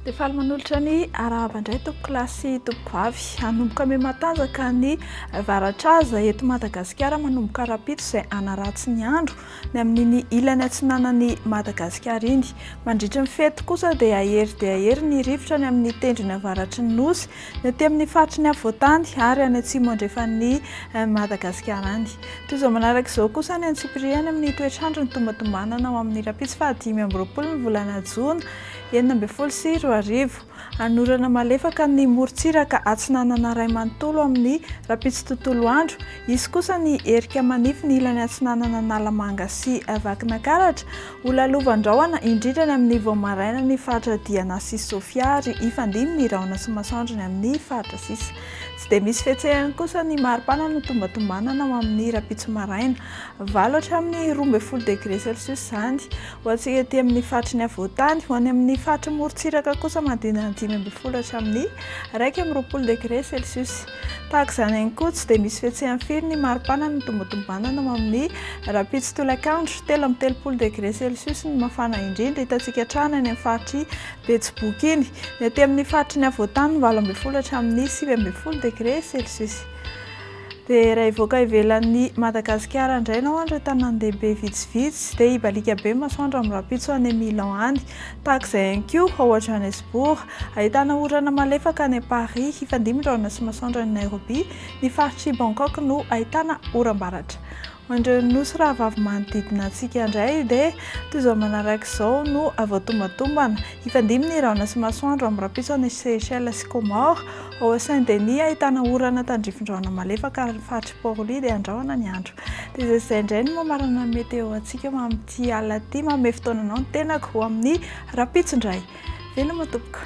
Dia faly manolotra ny arahaba indray tompokolahy sy tompokovavy. Hanomboka miha-matanjaka ny varatraza eto Madagasikara manomboka rahampitso izay hanaratsy ny andro ny amin'iny ilany atsinanan'i Madagasikara iny. Mandritry ny fety kosa dia hahery dia hahery ny rivotra any amin'ny tendrony avaratry ny Nosy, ny aty amin'ny faritry ny afovoantany ary any atsimo andrefan'i Madagasikara any. Toy izao manaraka izao kosa ny antsipiriany amin'ny toetr'andro ny tombantombanana ho amin'ny rahampitso faha 25 ny volana jona 2016. Hanorana malefaka ny morontsiraka atsinanana iray manontolo amin'ny rahampitso tontolo andro. Hisy kosa ny erika manify ny ilany atsinanana Analamanga sy Vakinakaratra. Ho lalovan-drahona indrindra ny amin'ny vao maraina ny faritra Diana sy Sofia ary hifandimby ny rahona sy masoandro ny amin'ny faritra sisa. Tsy dia misy fihetsehany kosa ny maripana no tombantombanana ho amin'ny rahampitso maraina. Valo hatramin'ny 12 degre celsius izany. Ho antsika ety amin'ny faritry ny afovoan-tany, ho any amin'ny faritry ny morontsiraka kosa manodidina ny 15 hatramin'ny 21 degre celsius. Tahaka izany ihany koa, tsy dia misy fihetsehany firy ny maripana no tombantombanana ho amin'ny rahampitso tolakandro, 33 degre celsius no mafana indrindra hitantsika hatrany any amin'ny faritr'i Betsiboka iny. Ny aty amin'ny faritry ny afovoan-tany 18 hatramin'ny 19 degre celsius. Dia raha hivoaka ivelan'i Madagasikara indray ianao any ireo tanàn-dehibe vitsivitsy dia hibaliaka be ny masoandro amin'ny rahampitso any Milan any. Tahaka izay ihany koa ao Johannesburg. Ahitana orana malefaka any Paris. Hifandimby ny rahona sy masoandro any Nairobi. Ny faritr'i Bangkok no ahitana oram-baratra. Ho an'ireo nosy rahavavy manodidina antsika indray dia toy izao manaraka izao no voatombatombana. Hifandimby ny rahona sy masoandro amin'ny rahampitso any Seychelles sy Comores. Ao Saint Denis ahitana orana tandrifin-drahona malefaka ary ny faritr'i Port Louis dia andrahona ny andro. Dia izay izay indray no mamarana ny météo antsika ho amin'ity alina ity. Manome fotoana anao ny tenako ho amin'ny rahampitso indray. Veloma tompoko.